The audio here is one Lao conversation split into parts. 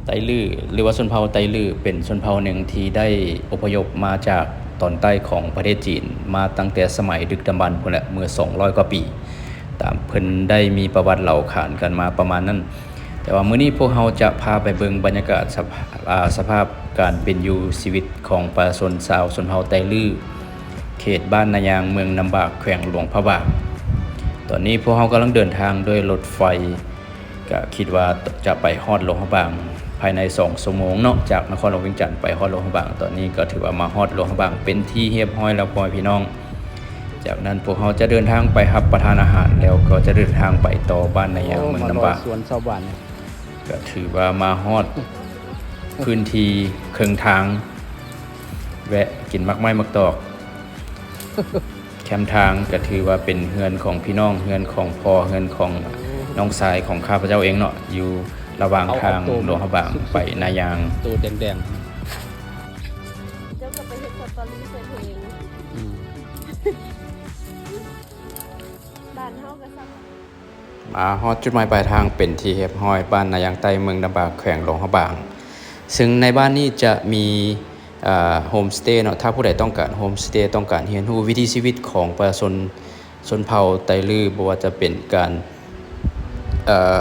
ໄຕລື້ ຫຼືວ່າຊົນເຜົ່າໄຕລື້ ເປັນຊົນເຜົ່າໜຶ່ງທີ່ໄດ້ອົບພະຍົບມາຈາກຕອນໃຕ້ຂອງປະເທດຈີນ ມາຕັ້ງແຕ່ສະໄໝດຶກດຳບັນພຸ້ນແຫຼະ ເມື່ອສອງຮ້ອຍກວ່າປີ ຕາມເພິ່ນໄດ້ມີປະຫວັດເລົ່າຂານກັນມາປະມານນັ້ນ. ແຕ່ວ່າມື້ນີ້ພວກເຮົາຈະພາໄປເບິ່ງບັນຍາກາດສະພາ ອາ ສະພາບການເປັນຢູ່ຊີວິດຂອງປະຊາຊົນຊາວຊົນເຜົ່າໄຕລື້ ເຂດບ້ານນາຍາງ ເມືອງນ້ຳບາກ ແຂວງຫຼວງພະບາງ. ຕອນນີ້ພວກເຮົາກຳລັງເດີນທາງດ້ວຍລົດໄຟ ກະຄິດວ່າຈະໄປຮອດຫຼວງພະບາງພາຍໃນສອງຊົ່ວໂມງເນາະ ຈາກນະຄອນຫຼວງວຽງຈັນໄປຮອດຫຼວງພະບາງ. ຕອນນີ້ກໍຖືວ່າມາຮອດຫຼວງພະບາງເປັນທີ່ຮຽບຮ້ອຍແລ້ວ ພໍ່ແມ່ພີ່ນ້ອງ. ຈາກນັ້ນພວກເຮົາຈະເດີນທາງໄປຮັບປະທານອາຫານ ແລ້ວກໍຈະເດີນທາງໄປຕໍ່ບ້ານນາຍາງ ໂອ້ ເມືອງນ້ຳບາກ ມາຮອດສວນຊາວບ້ານ. ກໍຖືວ່າມາຮອດພື້ນທີ່ເຄິ່ງທາງ ແວະກິນໝາກໄມ້ໝາກຕອກ. ແຄມທາງກໍຖືວ່າເປັນເຮືອນຂອງພີ່ນ້ອງ ເຮືອນຂອງພໍ່ ເຮືອນຂອງນ້ອງຊາຍຂອງຂ້າພະເຈົ້າເອງເນາະ ຢູ່ລະຫວ່າງທາງ ເອົາ ເອົາໂຕ ຫຼວງພະບາງ ໂຕ ໄປນາຍາງ ໂຕແດງໆ. ເຈົ້າກໍໄປເຮັດສະຕໍຣີໃສ່ເພງ. ອືມ ບ້ານເຮົາກໍຊ້ຳ ມາຮອດຈຸດໝາຍປາຍທາງເປັນທີ່ຮຽບຮ້ອຍ ບ້ານນາຍາງໃຕ້ ເມືອງນ້ຳບາກ ແຂວງຫຼວງພະບາງ. ເຊິ່ງໃນບ້ານນີ້ຈະມີ ເອີ ໂຮມສະເຕເນາະ ຖ້າຜູ້ໃດຕ້ອງການໂຮມສະເຕ ຕ້ອງການຮຽນຮູ້ວິຖີຊີວິດຂອງປະຊາຊົນຊົນເຜົ່າໄຕລື້ ບໍ່ວ່າຈະເປັນການ ເອີ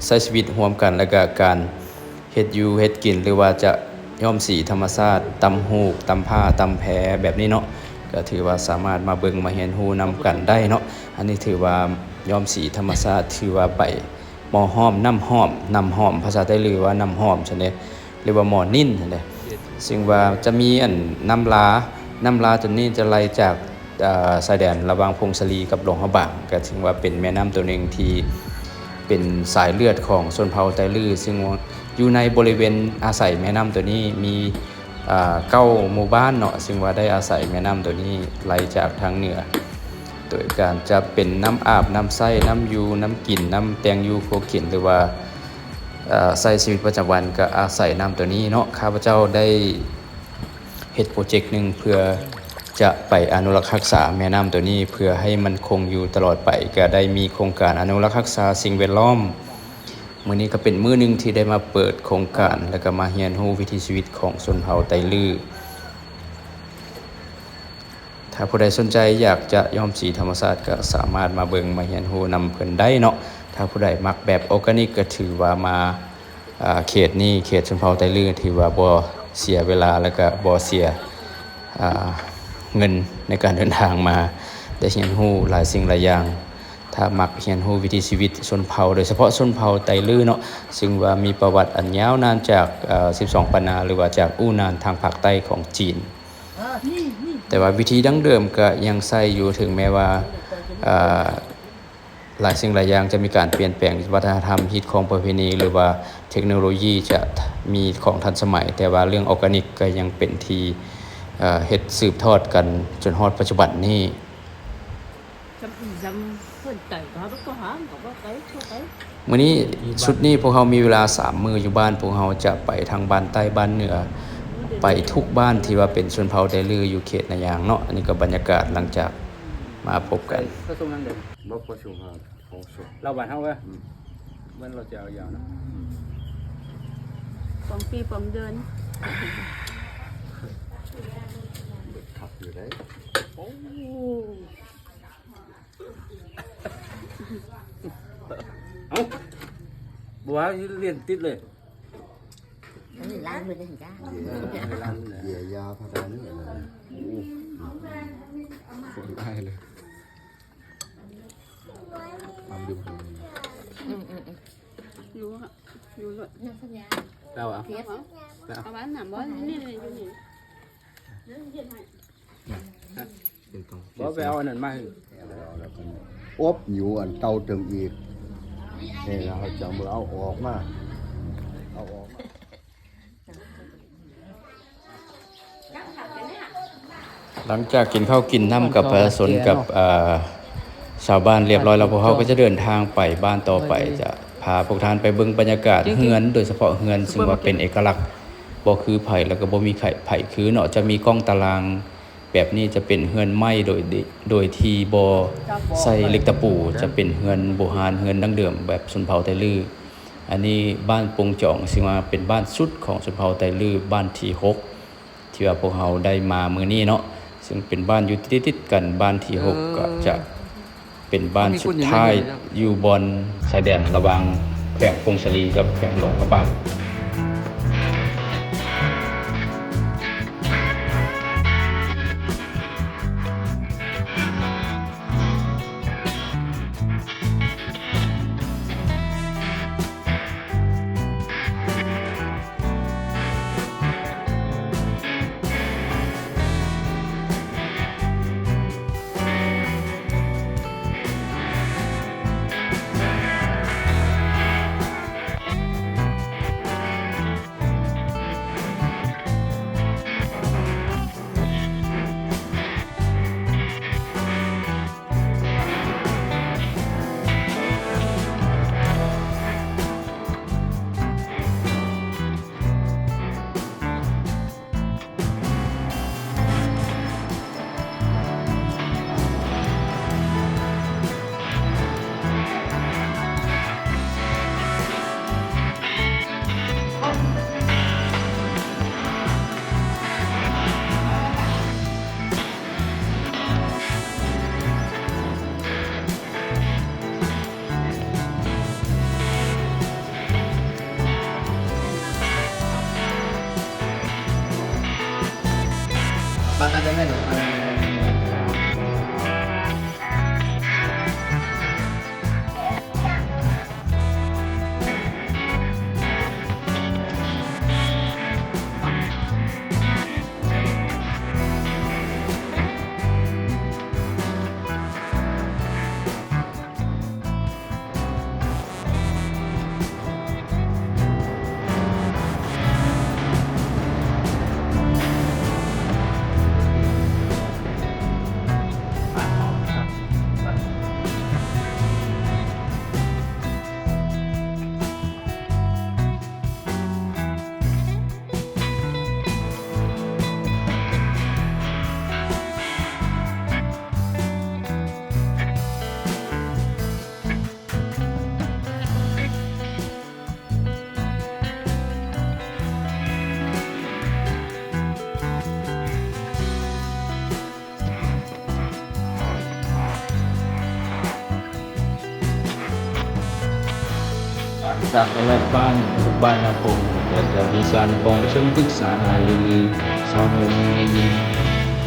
ໃຊ້ຊີວິດຮ່ວມກັນ ແລະກະການ ເຮັດຢູ່ເຮັດກິນ ຫຼືວ່າຈະຍ້ອມສີທຳມະຊາດ, ຕ່ຳຫູກ, ຕ່ຳຜ້າ, ຕ່ຳແພ ແບບນີ້ເນາະ ກໍຖືວ່າສາມາດມາເບິ່ງມາຮຽນຮູ້ນຳກັນໄດ້ເນາະ. ອັນນີ້ຖືວ່າຍ້ອມສີທຳມະຊາດ ຖືວ່າໃບໝໍ້ຫອມ, ນ້ຳຫອມ, ນ້ຳຫອມ ພາສາໄທເອີ້ນວ່ານ້ຳຫອມຊັ້ນເດ ຫຼືວ່າໝໍ້ນິນຊັ້ນເດ. ຊຶ່ງວ່າຈະມີອັນນ້ຳລາ, ນ້ຳລາຕົວນີ້ຈະໄຫຼຈາກ ເອີ ຊາຍແດນລະຫວ່າງຜົ້ງສາລີກັບຫຼວງພະບາງ ກໍຖືວ່າເປັນແມ່ນ້ຳຕົວໜຶ່ງທີ່ເປັນສາຍເລືອດຂອງຊົນເຜົ່າໄຕລື້ ຊຶ່ງຢູ່ໃນບໍລິເວນອາໄສແມ່ນ້ຳຕົວນີ້ມີ ເອີ ເກົ້າໝູ່ບ້ານເນາະ ຊຶ່ງວ່າໄດ້ອາໄສແມ່ນ້ຳຕົວນີ້ໄຫຼຈາກທາງເໜືອ ໂດຍການຈະເປັນນ້ຳອາບ, ນ້ຳໃຊ້, ນ້ຳຢູ່, ນ້ຳກິນ, ນ້ຳແຕ່ງຢູ່ຄົວກິນ ຫຼືວ່າ ເອີ ໃຊ້ຊີວິດປະຈຳວັນກໍອາໄສນ້ຳຕົວນີ້ເນາະ. ຂ້າພະເຈົ້າໄດ້ ເຮັດໂປຣເຈັກໜຶ່ງເພື່ອຈະໄປອະນຸລັກຮັກສາແມ່ນ້ຳຕົວນີ້ ເພື່ອໃຫ້ມັນຄົງຢູ່ຕະຫຼອດໄປ ກະໄດ້ມີໂຄງການອະນຸລັກຮັກສາສິ່ງແວດລ້ອມ. ມື້ນີ້ກະເປັນມື້ໜຶ່ງທີ່ໄດ້ມາເປີດໂຄງການ ແລະກະມາຮຽນຮູ້ວິຖີຊີວິດຂອງຊົນເຜົ່າໄຕລື້. ຖ້າຜູ້ໃດສົນໃຈຢາກຈະຍ້ອມສີທຳມະຊາດ ກະສາມາດມາເບິ່ງມາຮຽນຮູ້ນຳເພິ່ນໄດ້ເນາະ. ຖ້າຜູ້ໃດມັກແບບອໍການິກ ກະຖືວ່າມາ ອ່າ ເຂດນີ້ ເຂດຊົນເຜົ່າໄຕລື້ ຖືວ່າບໍ່ເສຍເວລາ ແລະກະບໍ່ເສຍ ອ່າ ເງິນໃນການເດີນທາງມາ ໄດ້ຮຽນຮູ້ຫຼາຍສິ່ງຫຼາຍຢ່າງ. ຖ້າມັກຮຽນຮູ້ວິຖີຊີວິດຊົນເຜົ່າ ໂດຍສະເພາະຊົນເຜົ່າໄຕລື້ເນາະ ຊຶ່ງວ່າມີປະຫວັດອັນຍາວນານຈາກ ເອີ ສິບສອງປານາ ຫຼືວ່າຈາກອູ່ນານທາງພາກໃຕ້ຂອງຈີນ. ແຕ່ວ່າວິທີດັ້ງເດີມກະຍັງໃຊ້ຢູ່ ເຖິງແມ້ວ່າ ເອີ ຫຼາຍສິ່ງຫຼາຍຢ່າງຈະມີການປ່ຽນແປງ ວັດທະນະທຳ, ຮີດຄອງປະເພນີ ຫຼືວ່າເທັກໂນໂລຢີຈະມີຂອງທັນສະໄໝ, ແຕ່ວ່າເລື່ອງອໍການິກກໍຍັງເປັນທີ່ ເອີ ເຮັດສືບທອດກັນຈົນຮອດປັດຈຸບັນນີ້. ມື້ນີ້ ຊຸດນີ້ພວກເຮົາມີເວລາສາມມື້ຢູ່ບ້ານ, ພວກເຮົາຈະໄປທັງບ້ານໃຕ້, ບ້ານເໜືອ, ໄປທຸກບ້ານທີ່ວ່າເປັນຊົນເຜົ່າໄຕລື້ຢູ່ເຂດນາຍາງເນາະ. ອັນນີ້ກໍບັນຍາກາດຫຼັງຈາກມາພົບກັນ. ບໍ່ປະຊຸມເຮົາ ລາວບ້ານເຮົາເວີ້ຍ ອືມ ມັນລາວຈະເອົາຍາວນະ ປອງປີປອງເດືອນ ຄັກຢູ່ເດ້. ໂອ້ ເອົ້າ ບໍ່ວ່າລຽນຕິດເລີຍ. ອັນນີ້ລ້າງມືໄດ້ຫັ້ນຈ້າ ເຢຍ ລ້າງມື ເຢຍຢາພາດາເນີ ໂອ້ ໂຄດຫຼາຍເລີຍ ຄວາມດື່ມຂອງມັນ ອືມໆໆ ຢູ່ ຢູ່ລົດ ນ້ຳສັນຍາ ແລ້ວອະ ເອົາຫວານນຳບໍ່? ນີ້ໆ ຢູ່ນີ້ ບໍ່ໄປເອົາອັນນັ້ນມາໃຫ້ ອົບຢູ່ອັນເກົ່າເຕີມອີກ ນີ້ລະເຮົາຈະເອົາອອກມາ ເອົາອອກມາ. ຫຼັງຈາກກິນເຂົ້າກິນນ້ຳກັບປະຊາຊົນກັບ ເອີ ຊາວບ້ານລຽບຮ້ອຍແລ້ວ, ພວກເຮົາກໍຈະເດີນທາງໄປບ້ານຕໍ່ໄປ ຈະພາພວກທ່ານໄປເບິ່ງບັນຍາກາດເຮືອນ ໂດຍສະເພາະເຮືອນ ຊຶ່ງວ່າເປັນເອກະລັກ ບໍ່ຄືໃຜ ແລ້ວກໍບໍ່ມີໃຜຄືເນາະ. ຈະມີກ້ອງຕາລາງ ແບບນີ້ຈະເປັນເຮືອນໄມ້ໂດຍ ໂດຍທີ່ບໍ່ໃສ່ເຫຼັກຕະປູ, ຈະເປັນເຮືອນບູຮານ ເຮືອນດັ້ງເດີມແບບຊົນເຜົ່າໄຕລື້. ອັນນີ້ບ້ານປົງຈອງ ຊຶ່ງວ່າເປັນບ້ານສຸດຂອງຊົນເຜົ່າໄຕລື້ ບ້ານທີຫົກ ທີ່ວ່າພວກເຮົາໄດ້ມາມື້ນີ້ເນາະ, ຊຶ່ງເປັນບ້ານຢູ່ຕິດໆກັນ, ບ້ານທີຫົກ ເອີ ກໍຈະເປັນບ້ານສຸດທ້າຍ ຢູ່ບ່ອນຊາຍແດນລະຫວ່າງແຂວງຜົ້ງສາລີກັບແຂວງຫຼວງພະບາງ. ຫຼັງຈາກໄດ້ຮອດບ້ານ ທຸກບ້ານນາຄົມ ກໍຈະມີການກອງປະຊຸມປຶກສາຫາລືຊາວໂຮງຮຽນ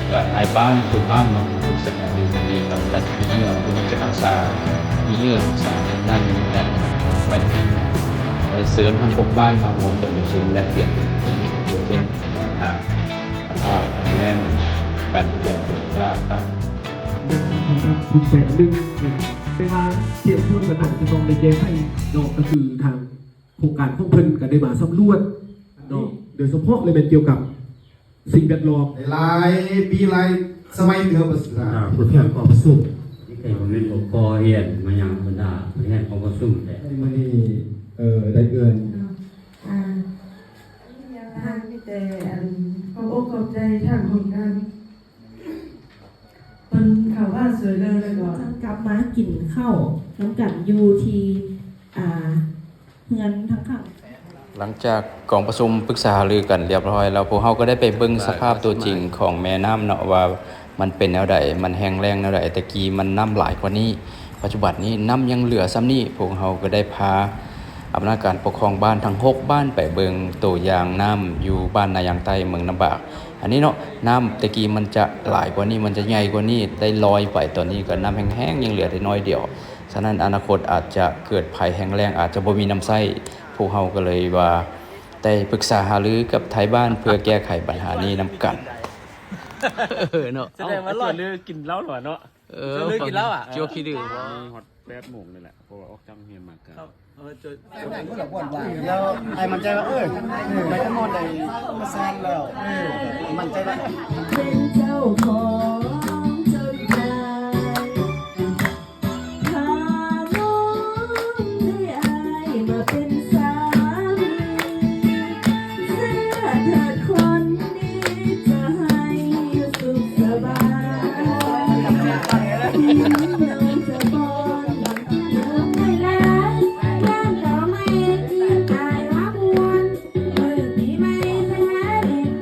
ແລະ ນາຍບ້ານທຸກບ້ານເນາະ ປຶກສາຫາລືກັບລັດຖະບານເມືອງ ເພື່ອຈະຮັກສາ ມີເລື່ອງສານນັ້ນນັ້ນໄປ ແລະ ເຊີນທັງຫົກບ້ານມາຮ່ວມກັນປະຊຸມແລກປ່ຽນ ເປັນບັນຫາ ສະພາບແວດລ້ອມ ການເປັນເມືອງ ແຕ່ວ່າສຽງເພິ່ນກໍໜ້າຈະຕ້ອງໄດ້ແກ້ໄຂເນາະ ກໍຄືທາງໂຄງການຂອງເພິ່ນກໍໄດ້ມາສຳຫຼວດເນາະ ໂດຍສະເພາະເລີຍແມ່ນກ່ຽວກັບສິ່ງແວດລ້ອມ ຫຼາຍປີຫຼາຍສະໄໝເທື່ອ ອ່າ ຜູ້ແທນກອງປະຊຸມ ນີ້ກໍແມ່ນບໍ່ຂໍຮຽນມາຫຍັງບັນດາຜູ້ແທນກອງປະຊຸມແຫຼະ ມື້ນີ້ ເອີ ໄດ້ເອີ້ນ ອ່າ ທາງມີແຕ່ ອັນ ຂອບອົກຂອບໃຈທາງໂຄງການ ເພິ່ນເຂົ້າມາຊ່ວຍເຫຼືອ ແລ້ວກໍກັບມາກິນເຂົ້ານຳກັນຢູ່ທີ່ ອ່າ ເຮືອນທາງຂ້າງ. ຫຼັງຈາກກອງປະຊຸມປຶກສາຫາລືກັນລຽບຮ້ອຍແລ້ວ, ພວກເຮົາກໍໄດ້ໄປເບິ່ງສະພາບຕົວຈິງຂອງແມ່ນ້ຳເນາະ ວ່າມັນເປັນແນວໃດ, ມັນແຫ້ງແລ້ງແນວໃດ. ແຕ່ກີ້ມັນນ້ຳຫຼາຍກວ່ານີ້, ປັດຈຸບັນນີ້ນ້ຳຍັງເຫຼືອສ່ຳນີ້. ພວກເຮົາກໍໄດ້ພາອຳນາດການປົກຄອງບ້ານທັງຫົກບ້ານໄປເບິ່ງໂຕຢ່າງນ້ຳຢູ່ບ້ານນາຍາງໃຕ້ ເມືອງນ້ຳບາກ. ອັນນີ້ເນາະ ນ້ຳແຕ່ກີ້ມັນຈະຫຼາຍກວ່ານີ້ ມັນຈະໃຫຍ່ກວ່ານີ້ ໄດ້ລອຍໄປ, ຕອນນີ້ກໍນ້ຳແຫ້ງໆ ຍັງເຫຼືອໄດ້ໜ້ອຍດຽວ. ສະນັ້ນອະນາຄົດອາດຈະເກີດໄພແຫ້ງແລ້ງ ອາດຈະບໍ່ມີນ້ຳໃຊ້. ພວກເຮົາກໍເລີຍວ່າໄດ້ປຶກສາຫາລືກັບໄທບ້ານເພື່ອແກ້ໄຂບັນຫານີ້ນຳກັນ. ເອີເນາະ ສະແດງວ່າລອດເລີຍກິນເຫຼົ້າແລ້ວເນາະ. ເອີ ເລີຍກິນເຫຼົ້າອະ ເຈົ້າຂີ້ດື້ບໍ່? ມີຮອດແປດໂມງນີ້ແຫຼະ ເພາະວ່າອອກຈາກໂຮງຮຽນມາກະ ເອີ ຈະ ແລ້ວອ້າຍໝັ້ນໃຈວ່າ ເອີ ໄປກັນໝົດໄດ້ ເອີ ໝັ້ນໃຈວ່າ ເປັນເຈົ້າຂອງ